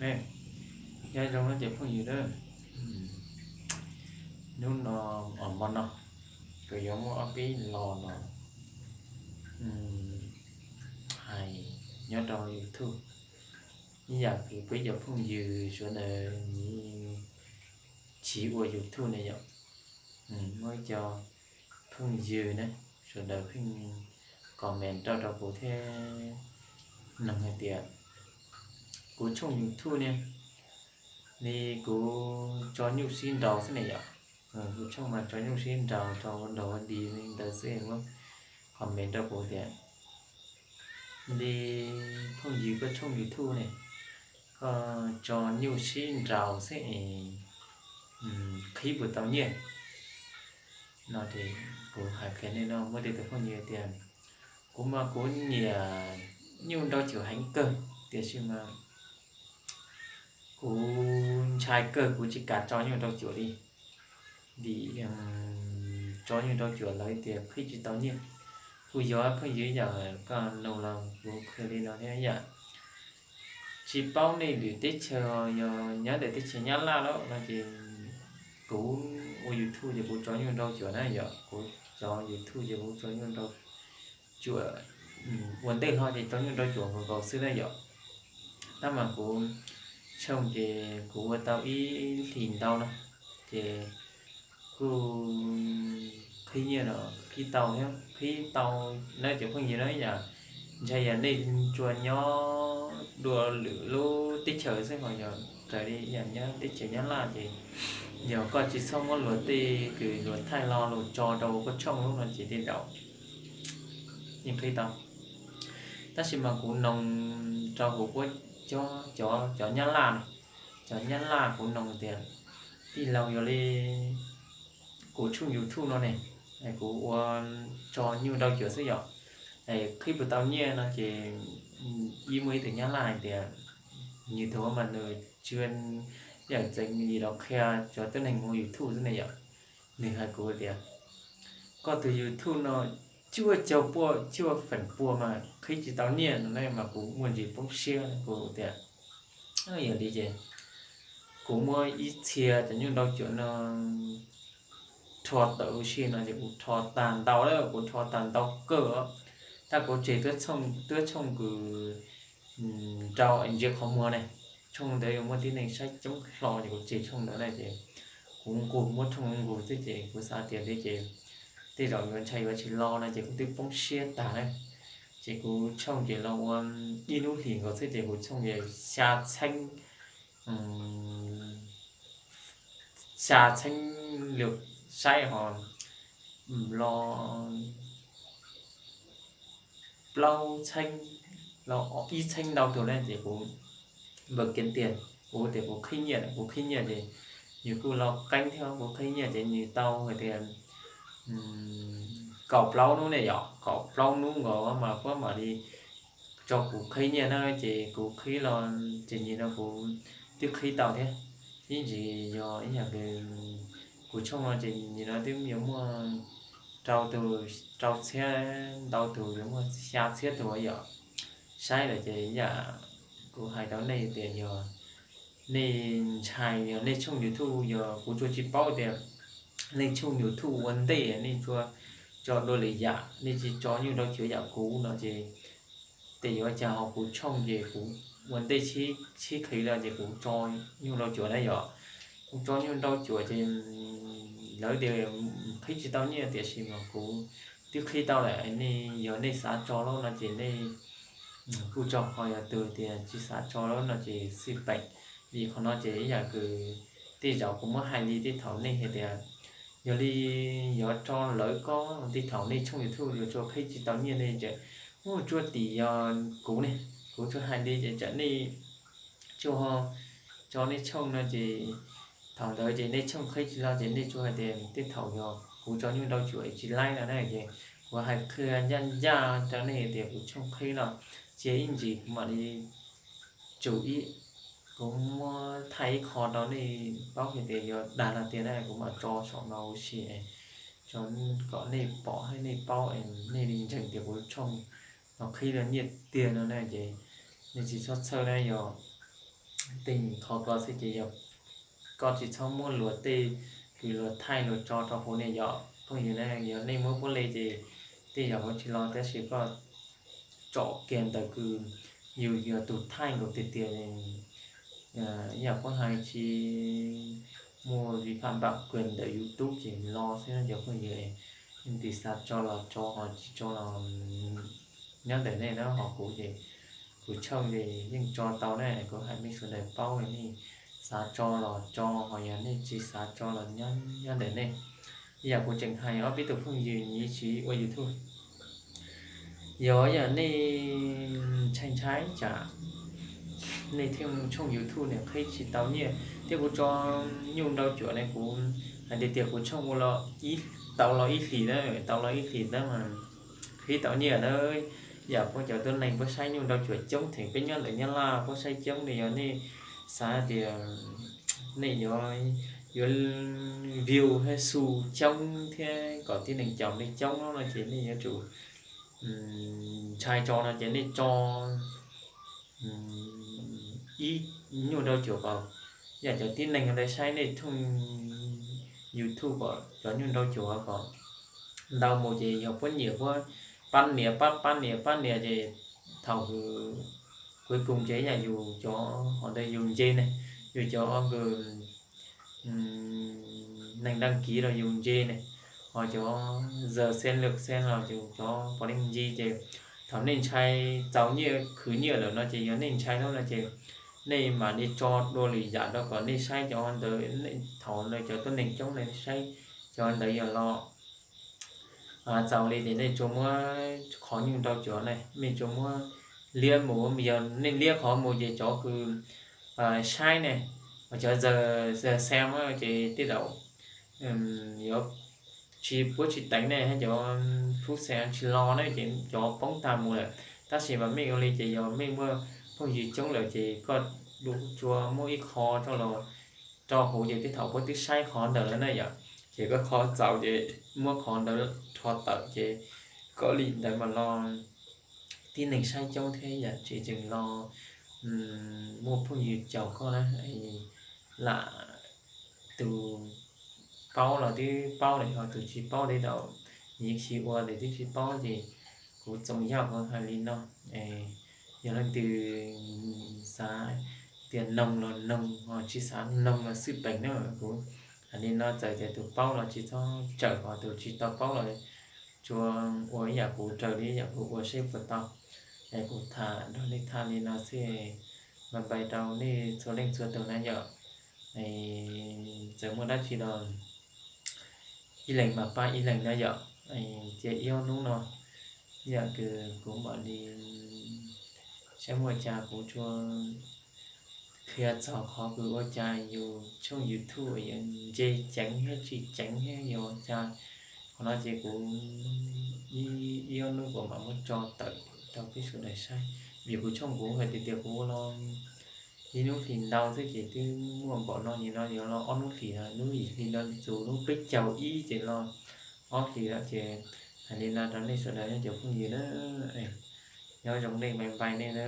Nyob zoo no ces phooj ywg na, hnub no, hmo no kuv yuav muaj ob peb lo no hais nyob rau YouTube, ib yam li peb cov phooj ywg sawv daws tsis ua YouTube ne yom, muaj ib co phooj ywg ne, sawv daws pheej comment rau rau kuv thiab, nug hais tias kuv tshooj YouTube ne, li kuv tso nyuj sib nraus xwb ne yom, kuv tshooj mas tso nyuj sib nraus, tso ua nraug ua dig li ntawd xwb, muab comment rau kuv tias li phooj ywg koj tshooj YouTube ne, koj tso nyuj sib nraus xwb es qhib puas tau nyiaj no. Ces kuv hais qhia nej no, muaj tej tus phooj ywg tias kuv mas kuv nyiam nyuj nrau cuam heev kawg, tiam sis mas kuv ntshai kawg kuv tsis kam tso nyuj nrau cuam li, vim tso nyuj nrau cuam lawv tias qhib tsis tau nyiaj. Kuj yog phooj ywg yam koj nug los kuv qhia li no thiab yom. Tsis paub nej lwm teb chaws, yog nyob ntawm teb chaws Nyab Laj lawm no ces kuv ua YouTube ces kuv tso nyuj nrau cuam na yom, kuv cov YouTube ces kuv tso nyuj nrau cuam, ua ntej hlo ces tso nyuj nrau cuam nkaus nkaus xwb na yom. Tab mas kuv tshooj ces kuv ua tau ib hlis ntau no ces kuj qhib nyiaj no, qhib tau thiab, qhib tau na cov phooj ywg na yom. Ntshai yog nej tsuas nyob dua lwm lub teb chaws xwb, ho yog raws li yam nyob teb chaws Nyab Laj ces yog koj tsis txhob muab luag tej kws luag thaij los luag tso rau koj tshooj lub no ces tej zaum yeej qhib tau. Tab sis mas kuv noog rau hauv puab cov, cov Nyab Laj na, cov Nyab Laj kuv noog tias tij laug, yog li kuv tshooj YouTube no ne, kuv ua tso nyuj nrau cuam xwb yom, qhib puas tau nyiaj no ces ib, muaj ib tug Nyab Laj hais tias nws tug mas nws tsis yam txeev li los qhia cov tuab neeg ua YouTube xwb ne yom. Nws hais kuv tias koj tus YouTube no cuaj caug puas, cuaj feem pua mas qhib tsis tau nyiaj no ne, mas kuv muaj ntsis poob siab, kuv tias yog li ces kuv muab ib txhia cov nyuj nrau cuam no rho tawm huv si no ces kuv rho tag ntau lawm, kuv rho tag ntau kawg. Tab kuv tseg tuab tshooj kws nrau ntsia qhov muag ne, tshooj ntawd yuav muaj tib neeg saib coob hlo ces kuv tseg tshooj ntawd na ces kuv nqus, muab tshooj nqus xwb ces kuv xav tias li ces tej zaum yuav ntshai yuav tsis los no ces kuv twb poob siab tag na. Ces kuv tshooj ces los ua ib lub hlis nkaus xwb ces kuv tshooj ces xya txheeb, xya txheeb lượt saib ho los plaub txheeb, los ib txheeb ntau tug na ces kuv npawm kiav tias, kuv tias kuv qhib nyiaj, kuv qhib nyiaj ces nws kuj los qeeb thiab, kuv qhib nyiaj ces nws tau hais tias kaum plaub hnub ne yom, kaum plaub hnub nkaus mas puab mam li tso kuv qhib nyiaj na ces kuv qhib los ces nim no kuv twb qhib tau thiab. Ib ntsis yog ib yam li kuv tshooj no ces nim no twb yuav muaj rau tug, rau txhiab ntau tug, yuav muaj xya txhiab tug yom. Saib lawm ces yam kuv hais rau nej tias yog nej ntshai, yog nej tshooj YouTube, yog kuv tsuas tsis paub tias nej tshooj YouTube ua ntej nej tsuas tso dua lwm yam, nej tsis tso nyuj nrau cuam yam kuv no ces tej yuav cas ho kuv tshooj ces kuv ua ntej sib qhis los ces kuv tso nyuj nrau cuam na yom. Kuv tso nyuj nrau cuam ces lawv tias qhib tsis tau nyiaj tiam sis mas kuv twb qhib tau lawm, nej yog nej xav tso lawm no ces nej kuj tso, ho yog tus tias tsis xav tso lawm no ces xij peem. Vim qhov no ces ib yam kws tej zaum kuv muab hais li tej thaum nej hais tias yog li yuav tso lawv koj tej thaum nej tshooj YouTube yuav tsuas qhib tsis tau nyiaj nej tseem muaj tsuaj tim yog kuv ne, kuv tsuas hais li ces tsam nej tsuas tso nej tshooj no ces thaum ntawd ces nej tshooj qhib tsis los ces nej tsuas hais tias tej thaum yog kuv tso nyuj nrau cuam tsis laib no na ces kuv hais qhia ncaj ncaj rau nej tias kuv tshooj qhib los cia ib ntsis kuv mam li tsum ib, kuv muab thaij ib qho rau nej paub hais tias yog dag los tiag na kuv mam tso saum no huv si kom nej pom thiab nej paub, nej li ntseeg tias kuv tshooj no qhib los nyiaj tiag no na ces nej tsis txhob txhawj na yog tej qhov ko xwb ces yog koj tsis txhob muab luag tej kws luag thaij luag tso rau hauv ne yom phooj ywg na. Yog nej muab puab le ces tej zaum huv tsis los tab sis koj tsom kiag ntawm kws yus yog tus thaij nkaus tiag tiag, ib yam puab hais tsis muaj vi phạm bản quyền ntawm YouTube ces los xwb no cov phooj ywg. Leej twg xav tso los tso, ho tsis tso los nyob ntawm nej na. Ho kuv ces kuv tshooj ces yeej tso tau ne, kuv hais nej sawv daws paub li. Nej xav tso los tso, ho yog nej tsis xav tso los nyob ntawm nej. Ib yam kuv tseem hais ob peb tug phooj ywg nyiv siv ua YouTube, yog yam nej ntshai ntshai tsam nej thiaj mus tshooj YouTube nws qhib tsis tau nyiaj thiab. Kuv tso nyuj nrau cuam ne, kuv hais tiag tias kuv tshooj ua los tau los ib hlis na, tau los ib hlis tab mas qhib tau nyiaj na. Yam puab cov tuab neeg puab saib nyuj nrau cuam coob, theem peb nyob ntawm Nyab Laj puab saib coob li. Yog nej xav tias nej yuav, yuav view thiab su coob thiab kom tib neeg caum nej coob no ces nej yuav tsum ntshai tso no ces nej tso ib nyuj nrau cuam kom yam cov tib neeg ntawd saib nej thooj YouTube kom cov nyuj nrau cuam kom ntau mus ces yog puab nyiam puab pab nias pab pab nias pab nias ces thaum kws kuv ces yam yus cov ho ntawd yus nce ne, yus cov kws neeg đăng ký los yus nce ne, ho cov giờ xem lượt xem los yus cov pom leej nce ces thaum nej ntshai txaus nyiaj khwv nyiaj lawm no ces yog nej ntshai no ces nej mam li tso dua lwm yam rau kom nej saib cov ntawd, thaum ntawd cov tuab neeg coob nej saib cov ntawd yog los txaus li ces nej tsuas muab qhov nyuj nrau cuam ne, nej tsuas muab liab mus. Yog nej liab qhov mus ces cov kws saib ne, cov giờ xem ces tej zaum yuav tsis, puab tsis teev ne, cov phút xem tsis los ne ces cov poob tag mus lawm. Tab sis mas mej ua li ces yog mej muaj phooj ywg coob lawm ces koj dua tsuas muab ib qho tso los rau hauv ces tej thaum puab twb saib qhov ntawd lawm na yom, ces koj qhov txaus ces muab qhov ntawd rho tawm ces koj li ntawd mas los tib neeg saib coob thiab yam tseem tseem los muaj phooj ywg caum koj na. Lam tus paub los twb paub lawm, ho tus tsis paub tej zaum nyiv siv ua ces twb tsis paub ces kuv txoos yaj kuv hais li no. Yog leej twg xav tias noog los noog, ho tsis xav noog los xwb peem na. Kuv hais li no txawm tias tus paub los tsis txhob tsawm, ho tus tsis tau paub los tsuas ua ib yam kuv raws li ib yam kuv ua seb puas tau. Es kuv tham nrog nej tham li no xwb, npaj npais rau nej txhua leej txhua tug na yom. Txawm muaj dab tsi los ib leeg mas pab ib leeg na yom. Cia ib ob hnub no yam kws kuv mam li saib muaj cas kuv tsuas qhia txog qhov kws ua cas yus tshooj YouTube yuav nce ceev thiab tsis ceev thiab yog ua cas. Qhov no ces kuv ib ob hnub kuv mam muab tso tawm rau peb sawv daws saib, vim kuv tshooj kuv hais tias tias kuv ua los ib hnub hlis ntau xwb ces twb muaj npaum no, nim no yuav los ob hnub hlis, hnub hlis no txug hnub peb caug ib ces los ob hlis lawm ces hais li no rau nej sawv daws nyob cov phooj ywg na, nyob zoo nej, npaj npais nej na.